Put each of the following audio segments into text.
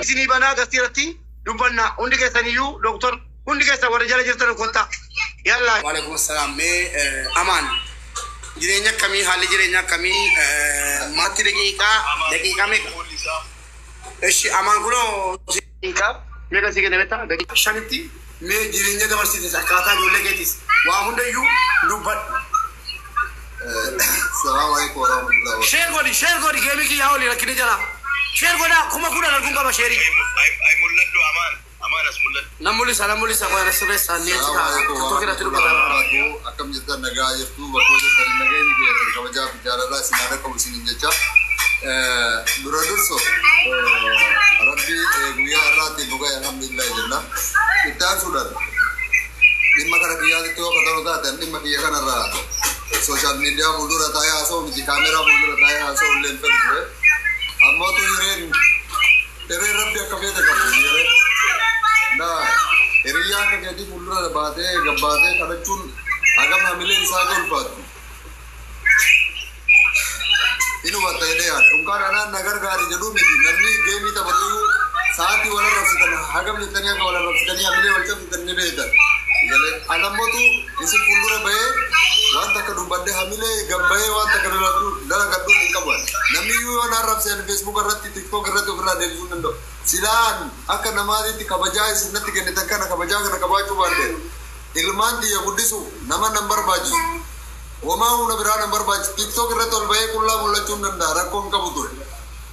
Isinii banaa gastii irratti dubbannaa hundi keessaniyyuu dooktor hundi keessan warra jala jirtan kottaa. Yallaa. Waalaikum salaam. Mee amaan jireenya akkamii, haalli jireenya akkamii, maatti daqiiqaa meeqa? Ishi amaan kunoo Daqiiqaa meeqa sii kenne beektaa? Daqiiqaa. 5tti mee jireenya dabarsiites, akkaataa ijoollee keetis waa hundayyuu dubbadhu. Salaamu alaikum warahmatullahi wabarakatuh. Share godhi, share godhi, geemii kiyyaa olii rakkina jala. Share godhaa, 10,000 arguun qaba share. Ay, mul'adhu amaan. Amaan as mul'adhu. Nan mul'isa, nan mul'isa, qoyana sirreessaa inni achi Salaamu ta'a. alaikum TikTok irratti warahmatullahi dubbata. wabarakatuh. Akkam jirtan, nagaa jirtu? Bakka jirtan nageenyi keessan kabajaa fi jaalalaa isin haadha qabu isiniin jecha. Dura durso Rabbi guyyaa har'aatti nu ga'e, alhamdulillah jenna. Itti aansuudhaan dhimma kana kiyyaatitti yoo katanu taate, dhimma kiyya kanarraa social media fuuldura taa'ee haasa'u miti, kaameraa fuuldura taa'ee haasa'u illee hin fedhu ture. Ammootu hireen Rabbi akka feete qabdu yeree. Na hiriyyaa akka keetii fuuldura baatee gabbaatee kadhachuun hagam hamileen isaa akka ulfaatu. Inni hubatta jedhee yaada. Unkaan anaan na gargaari jedhuu miti. Namni geemii taphatu sa'aatii wal arrabsitan hagam jettanii akka wal arrabsitanii hamilee wal cabsitan ni beektan. Anammootu isin fuuldura bahee waan takka dubbadhee hamilee gabbayee waan takka dalagadhu hin qabu. Namni iyyuu yoo na arrabse ani Facebook irratti, TikTok irratti ofirraa deebisuu hin danda'u. Silaan akka namaatitti kabajaa isin natti kennitan kana, kabajaa kana qabaachuu baadde, ilmaan tiyya guddisu nama nan barbaachisu. Homaa humna biraa nan barbaachisu. TikTok irratti ol bahee qullaa mul'achuu hin danda'a, rakkoo hin qabu ture.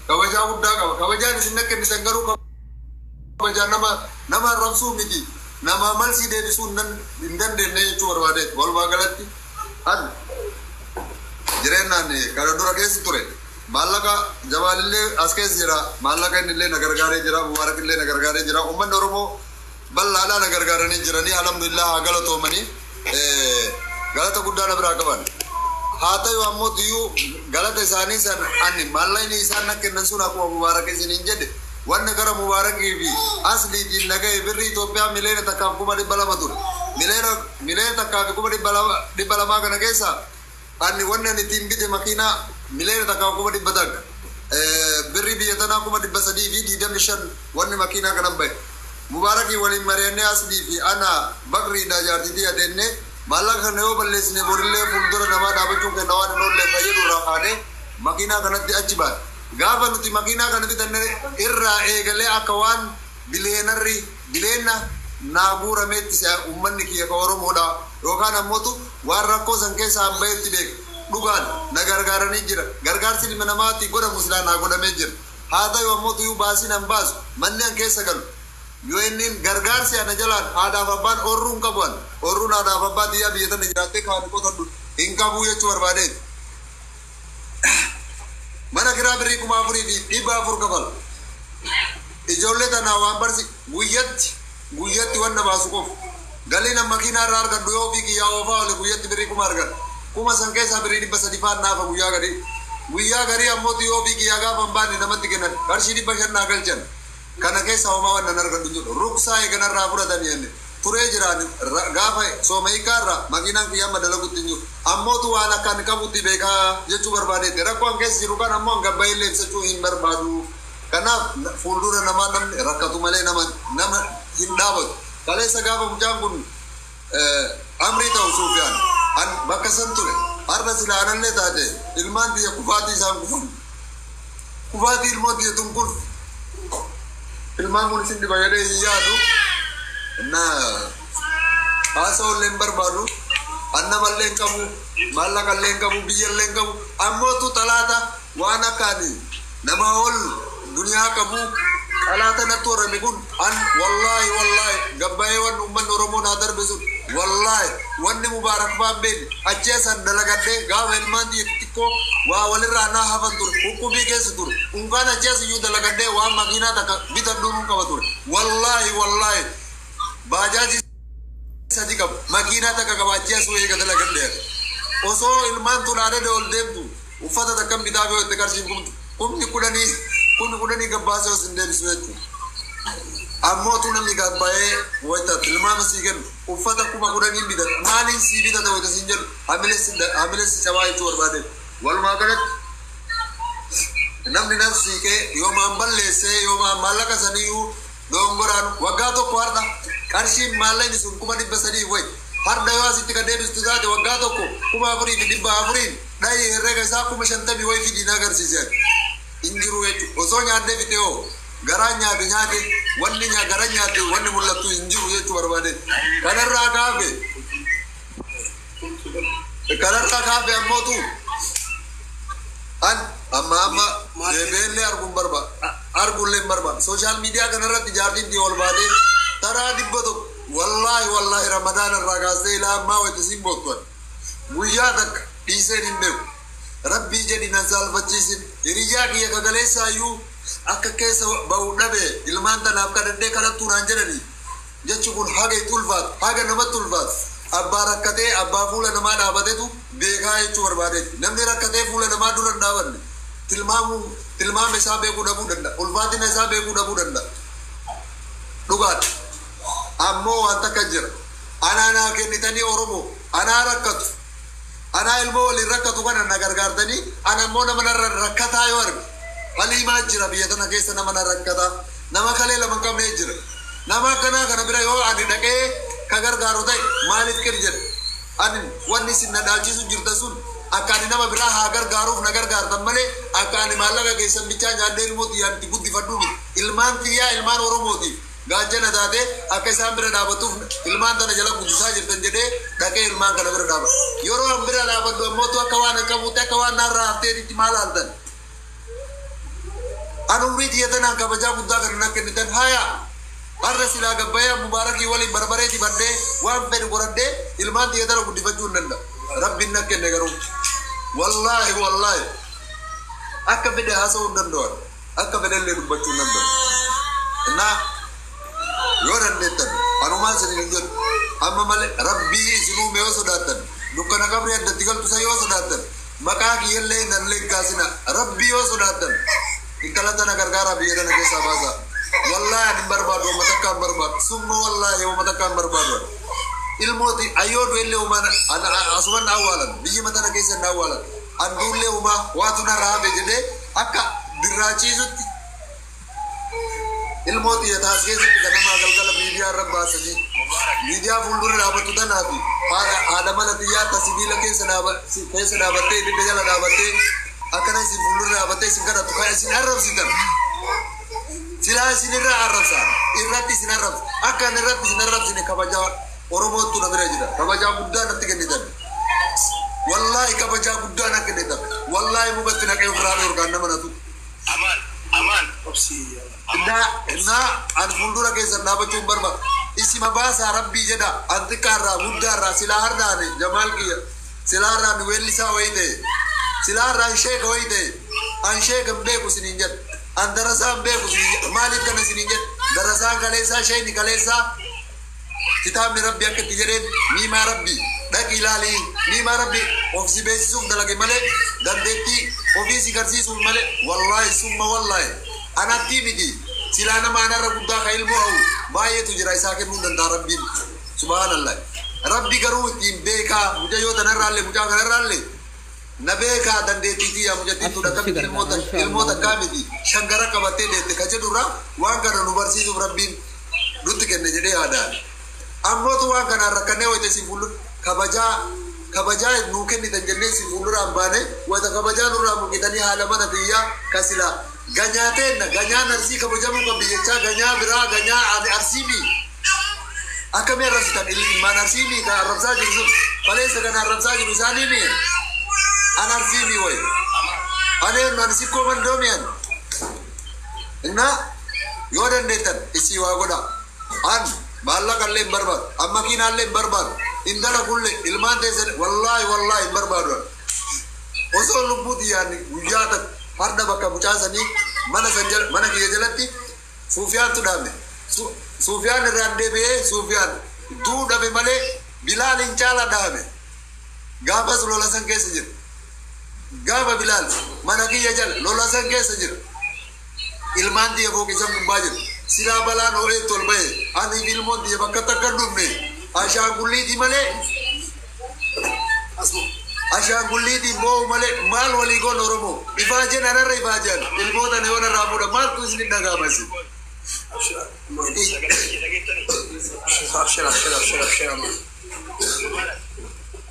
Kabajaa guddaa qaba. Kabajaan isin natti kennitan garuu kabajaa nama arrabsuu miti. Nama malsii deebisuu hin dandeenye jechuu barbaadeet. Walumaa galatti an jireenyaan kana dura keessa ture. Maallaqa Jamaalillee as keessa jira. Maallaqa inni illee na gargaaree jira. Mubaarak illee na gargaaree jira. Uummanni Oromoo bal'aadhaa na gargaaranii jiranii, alhamdulillah, haa galatoomanii, galata guddaa na biraa qaban. Haa ta'u ammoo iyyuu galata isaanii san ani maallaqni isaan na kennan sun, akkuma Mubaarak isiniin jedhe, wanni gara Mubaarakii fi asliitiin na ga'e birrii Itoophiyaa 1,200,000 ture. 1,200,000 kana keessa ani wanni ani ittiin bite makiinaa 1,100,000, birrii biyya tanaa 325,000 wanni makiinaa kana bahe. Mubaarakii waliin mari'annee, aslii fi ana Bakriidha jaartitii ateennee, maallaqa kana yoo balleessine borillee fuuldura namaa dhaabachuun kenna waan hin oolle fayyadu irraa kaanee makiinaa kanatti achi baane. Gaafa nuti makiinaa kana bitanne irraa eegalee akka waan biliyeenarri bileena naa guurameetti uummanni kiyya ka Oromoodha yookaan ammootu waan rakkoo san keessaa bahetti beeka. Dhugaan na gargaaranii jira. Gargaarsi ilma namaatti godhamu silaa naa godhamee jira. Haa ta'u ammootu iyyuu baasiin an baasu, manni an keessa galu, yoo inni gargaarsi ana jalaan haadhaaf abbaan orruu hin qabu, orruun haadhaaf abbaa xiyyaa biyya tana jiraattee kaan qotadhu hin qabu jechuu barbaadeeti. Mana kiraa birrii 4,400 kafala. Ijoollee tanaa waan barsi guyyatti guyyatti wanna baasu qofa. Galiin an makiinaa irraa argadhu, yoo ofii kiyyaa oofaa ole, guyyatti birrii 1000 argadha. 1000 san keessaa birrii 300 faan naafa guyyaa garii. Guyyaa garii ammoo yoo ofii kiyyaa gaafa hin baanne namatti kennan qarshii 500 naa galchan. Kana keessa homaa waan nan argadhu jiru. Ruksaa eeganarraa fudhatanii jenne. Turee jiraan gaafa sooma hiikaarraa makiinaan kiyyaa amma dalagutti hin jiru. Ammootu waan akkaan qabutti beekaa jechuu barbaadeetti. Rakkoo an keessa jiru kan ammoo an gabbaa'illee ibsachuu hin barbaadu. Kanaaf fuuldura namaa namni rakkatu malee nama hin dhaabatu. Kaleessa gaafa mucaan kun amrii ta'u Suufiyaan an bakka san ture. Har'a sila anallee taate ilmaan tiyya kufaatii isaan kufan. Kufaatii ilmoo tiyya tun kun ilmaan kun isin dhiba jedhee hin yaadu. Na haasa'ullee hin barbaadu. An namallee hin qabu. Maallaqallee hin qabu. Biyyallee hin qabu. Ammootu xalaata waan akka ani nama ol duniyaa qabu xalaata natti horame kun, an wallaahi wallaahi gabbayee wanni uummanni Oromoo naa darbe sun, wallaahi wanni Mubaarak faan beekne, achi asan dalagadhee gaafa ilmaan xiyya xixiqqoo waa walirraa naa hafan ture, hukkubii keessa ture, unkaan achi as iyyuu dalagadhee waan makiinaa takka bitadhuun hin qaba ture. Wallaahi wallaahi baajaajii sadi qaba, makiinaa takka qaba, achi as eega dalagadhee osoo ilmaan tun haadha ol deemtu uffata takka bitaa fi itti qarshiin 10,000 10,000 gabbaasee os hin deebisu jechuudha. Ammootu namni gabbaa'ee wayita tilmaama sii kennu uffata 10,000 bitata, maaliin sii bitata wayita siin jedhu, hamileessi cabaa jechuu barbaade. Walumaa galatti Namni nafsiiqee yoomaan balleessee yoomaan maallaqa saniyyuu dongoraan waggaa tokko har'a qarshiin maallaqni sun 300,000 wayi. Har'a yoo asitti kan deebistu taate waggaa tokko 4,400 dhayi herrega isaa 50,000 wayi fidiin agarsiisan. Hin jiru jechuudha. Osoo nyaaddee fixee hoo garaa nyaate nyaate wanni gara nyaate wanni mul'attu hin jiru jechuu barbaade. Kanarraa kaafe ammootu an amma deebi'ellee arguun barbaada. Arguullee hin barbaadu. Sooshaal miidiyaa kanarratti jaartiin ol baatee taraa 100 wallaahi wallaahi Ramadaan irraa kaasee ilaa ammaa wayita siin boottuan. Guyyaa takka dhiiseen hin beeku. Rabbii jedhi nan saalfachiisin. Hiriyyaa kiyya kagaleessaayyuu akka keessa bahu dhabe ilmaan tanaaf kadhadhee kadhattuu naan jedhani. Jechi kun haga itti ulfaatu, haga namatti ulfaatu. Abbaa rakkatee abbaa fuula namaa dhaabatetu beekaa jechuu barbaadeeti. Namni rakkatee fuula namaa dura hin dhaabanne tilmaama isaa beekuu dhabuu danda'a. Ulfaatina isaa beekuu dhabuu danda'a. Dhugaadha. Ammoo waan takka jira. Anaa naa kennitanii Oromoo anaa rakkatu. Anaa ilmoo waliin rakkatu kana na gargaartanii ana ammoo nama narra rakkataa yoo arge. Haliimaa jira biyya tana keessa nama na rakkataa. Nama kalee lama hin qabnee jira. Nama akkanaa kana bira yoo ani dhaqee ka gargaaru ta'e maaliif qir jedhe. Ani wanni isin na dhaalchisu jirta sun akka ani nama biraa haa gargaaruuf na gargaartan malee akka ani maallaqa keessan bichaa nyaadhee ilmoo xiyyaan itti guddifadhuu miti. Ilmaan xiyyaa ilmaan Oromootiif gaachana taatee akka isaan bira dhaabattuuf ilmaan tana jala guddisaa jirtan jedhee dhaqee ilmaan kana bira dhaaba. Yeroo an bira dhaabadhu ammootu akka waan hin qabuutti akka waan narraa hafteetitti maal haaltan? An umrii xiyya tanaan kabajaa guddaa kana na kennitan haya. Har'a silaa gabbayyaa mubaarakii waliin barbaree dibadhee waan fedhu godhadhee ilmaan xiyya tana guddifachuu hin danda'a. Rabbiin na kenne garuu. Wallaahi wallaahi. Akka fedhe haasa'uu hin danda'an. Akka fedhe illee dubbachuu hin danda'u. Innaa yoo dandeettan anumaan isin hin jedhu. Amma malee rabbii isin uume yoo sodaattan dukkana qabrii addatti galtu san yoo sodaattan maqaa kiyyallee hin dallee kaasina rabbii yoo sodaattan intala tana gargaaraa biyya tana keessaa baasaa. Wallaahi ani hin barbaadu uummata akka hin barbaadu. Summa wallaahi uummata akka hin barbaadu. Ilmooti ayyoo du'ellee uumaan asuman na awwaalan biyyi matana keessa na awwaalan. Anduullee uumaa waatu narraa hafe jedhee akka dirraachiisutti ilmooti taas keessatti ganamaa galgala miidiyaa irra baasanii miidiyaa fuuldura dhaabattu tanaa fi haadha mana xiyyaa ta sibiila keessa dhaabattee ibidda jala dhaabattee akkana isin fuuldura dhaabattee isin kadhattu kan isin arrabsitan. Silaa isin irraa arrabsaa irratti isin arrabsa akka inni irratti isin arrabsine kabajaa Oromootu na bira jira kabajaa guddaa natti kennitan. Wallaahi kabajaa guddaa natti kennitan. Wallaahi mukatti naqee ofirraa dhorkaan nama natu. Amaan amaan. Innaa an fuuldura keessan dhaabachuu hin barbaadu. Isima baasaa rabbii jedha an xiqqaarraa guddaarraa silaa har'aani Jamaal kiyya silaa har'aani weellisaa wayii ta'e silaa har'aan sheeka wayii ta'e an sheeka hin beeku isiniin jedha. An darasaa hin beeku isiniin jedha. Maaliif kana isiniin jedha? Darasaan kaleessaa sheekni kaleessaa kitaabni rabbi akka itti jedheen niimaa rabbi dhaqi ilaalii niimaa rabbi of si beeksisuuf dalage malee dandeettii ofii si garsiisuuf malee wallaahi summa wallaahi anatti miti silaa nama anarra guddaa ka ilmoo hawwu baay'eetu jira isaa kennuu danda'a rabbiin subhaanallah. Rabbi garuu ittiin beekaa mucayyoo tanarraallee mucaa kanarraallee na beekaa dandeettii tiyyaa mucattiin tun akkamitti ilmoo takkaa miti shangara qabattee deette ka jedhurraa waan kana nu barsiisuuf rabbiin nutti kenne jedhee yaadaan. Ammootu waan kanaan rakkannee wayita isin fuuldura kabajaa nuu kennitan jennee isin fuulduraan baane wayita kabajaa nurraa mul'itanii haala mana xiyyaa ka silaa ganyaa teenna ganyaan arsii kabajamuu qabdi jechaa ganyaa biraa ganyaa arsii mi akkamii arrabsitan ilmaan arsii mi ka arrabsaa jiru sun kaleessa kan arrabsaa jiru isaanii mi an arsii mi wayi aneen ani sikkoo mandoomi an innaa yoo dandeettan isii waa godha an maallaqa illee hin barbaadu an makiinaa illee hin barbaadu intala kulle ilmaan teessan wallaahi wallaahi hin barbaadu osoo lubbuu xiyyaanni guyyaa takka har'a bakka mucaasanii mana san jala mana kiyya jalatti Suufiyaantu dhaabne. Suufiyaan irraan deebi'ee Suufiyaan duu dhabe malee Bilaal hin caala dhaame. Gaafas lola san keessa jira. Gaafa Bilaal mana kiyya jala lola san keessa jira. Ilmaan xiyya fooqisan gubbaa jira. Silaa balaan oo'ee tol ba'e ani fi ilmoon xiyya bakka takka hin dhufne ashaangulliitii malee. Ashaangulliitiin boo'u malee maal walii goon Oromoo? Ifaajeen anarra ifaajaan ilmoota ni warra fuudha maaltu isin dhaga'amasi? Abshir, abshir, abshir, abshir, amaan.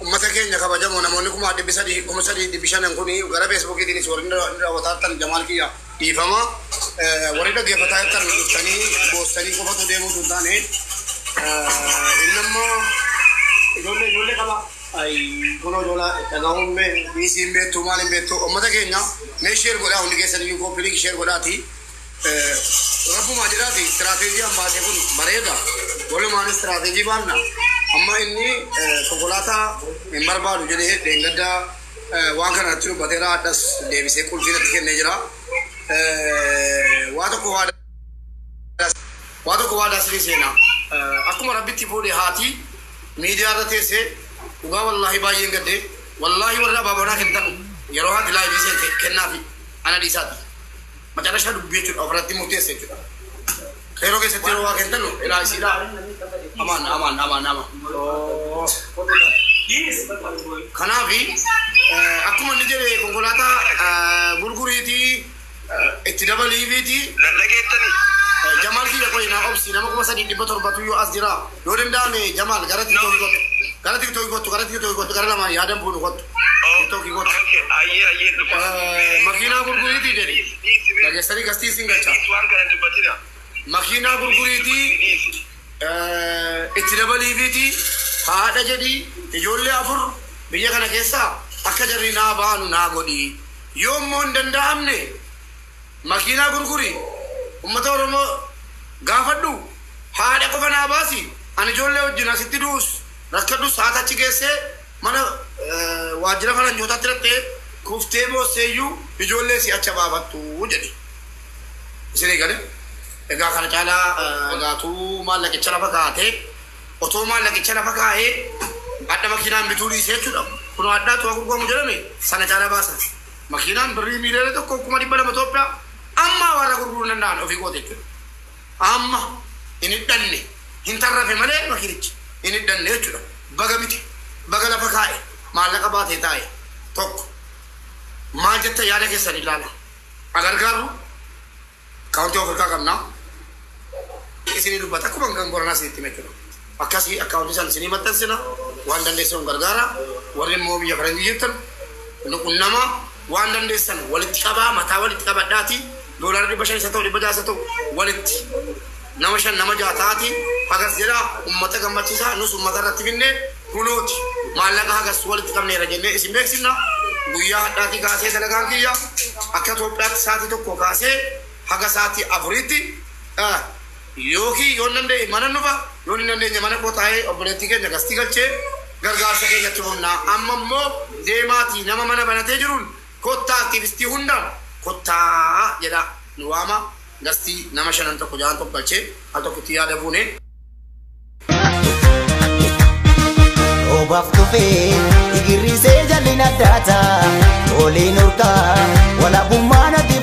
Ummata keenya kabajamoo, namoonni 300,000, 3,500 kun gara Feesbuukiitiinis warri daawwataa jirtan, Jamaal kiyya dhiifama. Warri dhaggeeffataa jirtan, dhuftanii boossanii qofatu deemuutu hin taane, inni ammoo ijoollee qaba. Kunoo ijoollee dhagahuun dhiisii hin beektu, maal hin beektu. Ummata keenya mee share godhaa, hundi keessan iyyuu copy link share godhaati. Rabbumaa jedhaati, istiraateejii hambaasee kun bareeda. Walumaan istiraateejii baafna. Amma inni konkolaataa hin barbaadu jedhee dheengaddaa waan kana irratti dubbateera, hadhas deebisee qulfii natti kennee jira. Waa tokko waadaa sirrii seenaa. Akkuma Rabbitti fuudhe haati miidiyaa irra teessee, dhugaa wallaahi baay'een gaddee, wallaahi warra abaabonaa kennan yeroo haati live seente kennaafi ana dhiisaati. Macarashaa dubbii jechuudha, ofirratti murteesse jechuudha. Yeroo keessatti yeroo waa kennan ilaa isiidha. Amaan, amaan, amaan, amaan. Kanaafi akkuma inni jedhe konkolaataa gurguriitii itti dabaliifiitii. Dhageettanii. Jamaal kiyya, qoyi naa obsi, nama 3700tu yoo as jira. Yoo danda'ame Jamaal gara TikTokii kottu, gara TikTokii kottu, gara TikTokii kottu, gara lamaan yaadan fuudhu kottu, TikTokii kottu. Ayyee, ayyee. Makiinaa gurguriitii jedhi, dhageessanii gastii isin galcha. Waan kana dubbatina. Makiinaa gurguriitii itti dabaliifiitii haadha jedhi, ijoollee afur biyya kana keessaa akka jarri naa baanu naa godhi. Yoo immoo hin danda'amne makiinaa gurguri, ummata Oromoo gaafadhu, haadha qofa naa baasi. Ani ijoollee wajjin asitti du'us rakkadhus, haata achi geessee mana waajjira faranjootaatti hidhattee kuftee boosseeyyuu ijoollee si acha baafattu jedhi. Isinii gale? Egaa kana caalaa egaatuu maallaqicha lafa kaa'atee, otoo maallaqicha lafa kaa'ee hadha makiinaan bituu dhiisee jechuudha. Kun hadhaatu waa gurguramu jedhame sana caalaa baasa. Makiinaan birrii 1,200,000 Itoophiyaa amma warra gurguruu danda'an ofii goote jechuudha. Amma hin hidhanne, hin tarrafe malee makiinichi hin hidhanne jechuudha. Baga miti, baga lafa kaa'e, maallaqa baatee taa'e tokko. Maal jetta, yaada keessan ilaala. Agargaarru kaawuntii Afrikaa qabnaa. Isinii dubbata akkuma kan Boranaa isinitti hime jechuudha. Akkasii akkaawuntii sana isinii maxxansina, waan dandeessan gargaara. Warri immoo biyya faranjii jirtan nuqunnama, waan dandeessan walitti qabaa, mataa walitti qabadhaati, doolaara 500 isa ta'u, 600 isa ta'u, walitti nama shan, nama jaha taati hagas jedhaa, ummata gammachiisaa. Nus ummata irratti finne, kunooti maallaqa hagas walitti qabneera jennee isin beeksifna. Guyyaa hadhaatii kaasee dalagaan kiyya akka Itoophiyaatti sa'aatii 1 kaasee haga sa'aatii 4tti yookiin yoo hin danda'e mana nufa, yoo hin dandeenye mana koo taa'ee obboleettii keenya gastii galchee gargaarsa keenyatti humnaa. Amma immoo deemaatii nama mana banatee jiruun kottaa, aktiivistii hundaan kottaa jedha, nu waama, gastii nama shanan tokko jahan tokko galchee al tokkotti yaada fuune. Obaaf tufee igirrisee jalli naddaata oliin urkaa walaabummaa natti.